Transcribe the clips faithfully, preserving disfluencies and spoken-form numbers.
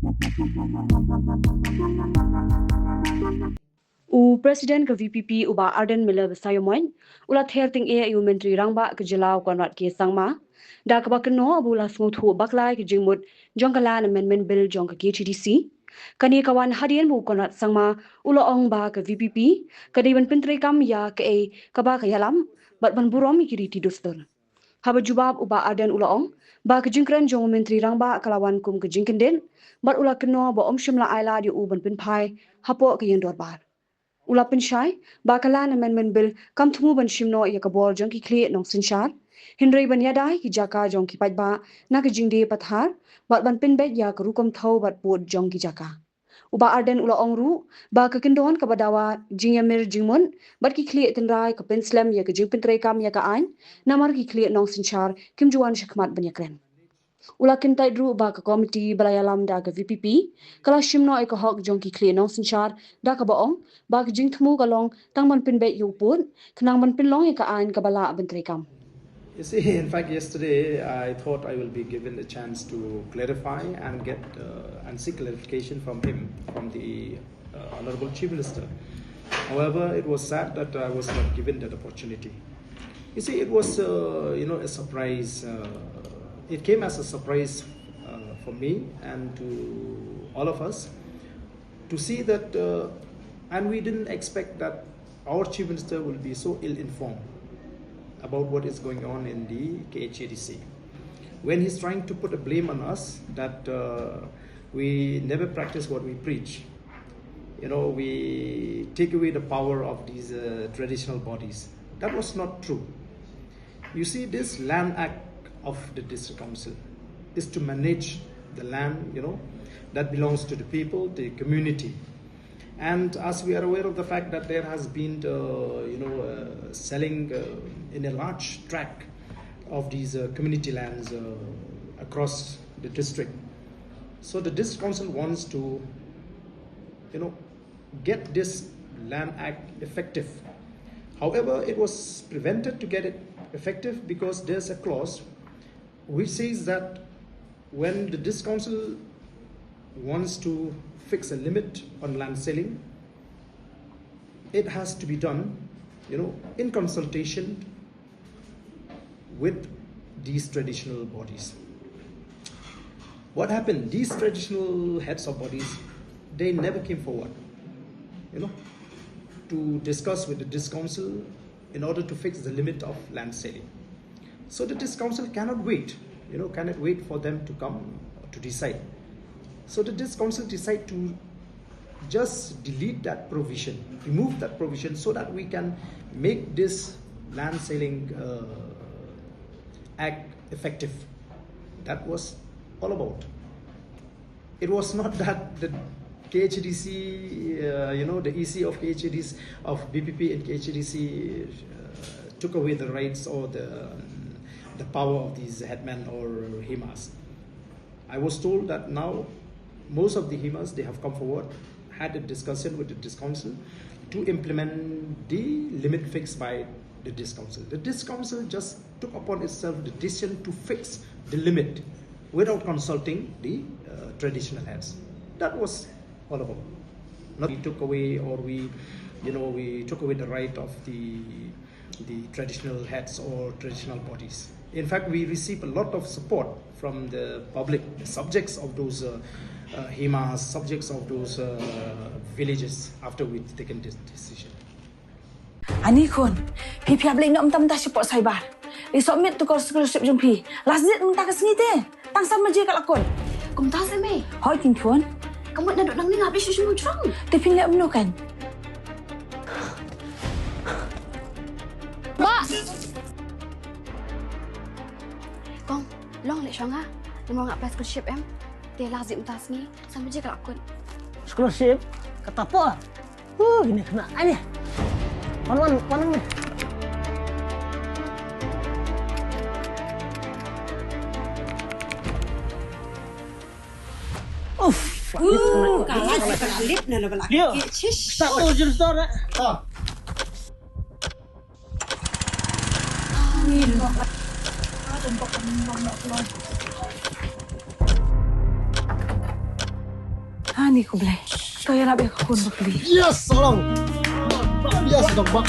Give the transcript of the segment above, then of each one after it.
U President ka V P P u Bah Ardent Miller Basaiawmoit u la ther tyngeh ïa u Myntri Rangbah ka jylla u Conrad K Sangma da kaba kynnoh ba u la sngewthuh bakla ïa ka jingmut jong ka Land Amendment Bill jong ka K H A D C. Kane ka wan hadien ba u Conrad Sangma u la ong ba ka V P P ka dei ban pyntreikam ïa kaei kaba ka ïalam bad ban burom ïa ki riti dustur. Haba jubab u Bah Ardent u la ong ba ka jingkren jong u Myntri Rangbah ka la wan kum ka jingkyndit bad u la kynnoh ba um shym la ailad ïa u ban pynphai hapoh ka ïing dorbar. U la pynshai ba ka Land Amendment Bill kam thmu ban shim noh ïa ka bor jong ki khlieh nongsynshar, hynrei ban ïada ïa ki jaka jong ki paidbah na ka jingdie pathar bad ban pynbeit ïa ka rukom thew bad pud jong ki jaka. U Bah Ardent u la ong ruh ba ka kyndon kaba dawa jingïamir jingmut bad ki khlieh tynrai ka pynslem ïa ka jingpyntreikam ïa ka aiñ, namar ki khlieh nongsynshar kim ju wan shakhmat ban ïakren. U la kyntait ruh ba ka komiti ba la ïalam da ka V P P ka la shim noh ïa ka hok jong ki khlieh nongsynshar da kaba ong ba ka jingthmu ka long tang ban pynbeit ïa u pud khnang ban pynlong ïa ka aiñ kaba lah ban treikam. You see, in fact, yesterday I thought I will be given a chance to clarify and get uh, and seek clarification from him, from the uh, Honorable Chief Minister. However, it was sad that I was not given that opportunity. You see, it was, uh, you know, a surprise. Uh, it came as a surprise uh, for me and to all of us to see that, uh, and we didn't expect that our Chief Minister will be so ill-informed about what is going on in the K H A D C. When he's trying to put a blame on us that uh, we never practice what we preach, you know, we take away the power of these uh, traditional bodies. That was not true. You see, this Land Act of the District Council is to manage the land, you know, that belongs to the people, the community. And as we are aware of the fact that there has been, uh, you know, uh, selling uh, in a large tract of these uh, community lands uh, across the district. So the district council wants to, you know, get this Land Act effective. However, it was prevented to get it effective because there's a clause which says that when the district council wants to fix a limit on land selling, it has to be done, you know, in consultation with these traditional bodies. What happened? These traditional heads of bodies, they never came forward, you know, to discuss with the district council in order to fix the limit of land selling. So the district council cannot wait, you know, cannot wait for them to come to decide. So the district council decide to just delete that provision, remove that provision, so that we can make this land selling uh, act effective. That was all about. It was not that the K H A D C, uh, you know, the E C of K H A D C, of B P P and K H A D C, uh, took away the rights or the, um, the power of these headmen or himas. I was told that now most of the himas, they have come forward, had a discussion with the district council to implement the limit fixed by the district council. The district council just took upon itself the decision to fix the limit without consulting the uh, traditional heads. That was all about. Not we took away or we, you know, we took away the right of the the traditional heads or traditional bodies. In fact, we receive a lot of support from the public, the subjects of those uh, uh, himas, subjects of those uh, villages after we've taken this decision. Ani khun, phi phi ap leh noh mynta mynta shapoh cyber. Leh submit tu ka scholarship jong phi. Last date mynta ka sngi te. Tang san baje ka la kut. Kumta se mei. Hoi kin khun. Ka mut naduh nangne nga ap leh shu shu mujrong. Te phin leh kumno kan. Ba. Kong, long leh shong ha. Namar nga apply scholarship em. Te last date mynta sngi. San baje ka la kut. Scholarship? Kata por. Huh, ini kena aja. Wan wan wan ni. Uff, Uh, kalah si penalit na na belak. Yo. Cish. Tak tahu jenis tu nak. Ah. Ni khublei. To ïarap ïa ka khun bapli. Yes, Sarong. Yes, Dok Bak.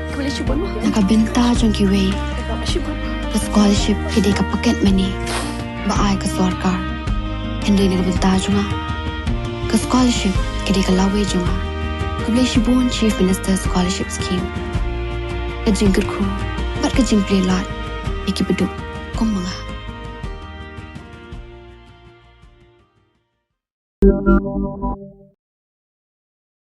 Khublei shibun. Na ka bynta jong kiwei, ka scholarship ka dei ka paket money ba ai ka sorkar. Hynrei na ka bynta jong nga, ka scholarship ka dei ka lawei jong nga. Khublei shibun Chief Minister Scholarship Scheme. Ka jingkyrkhu bad ka jingplie lad ïa ki baduk kum ma nga.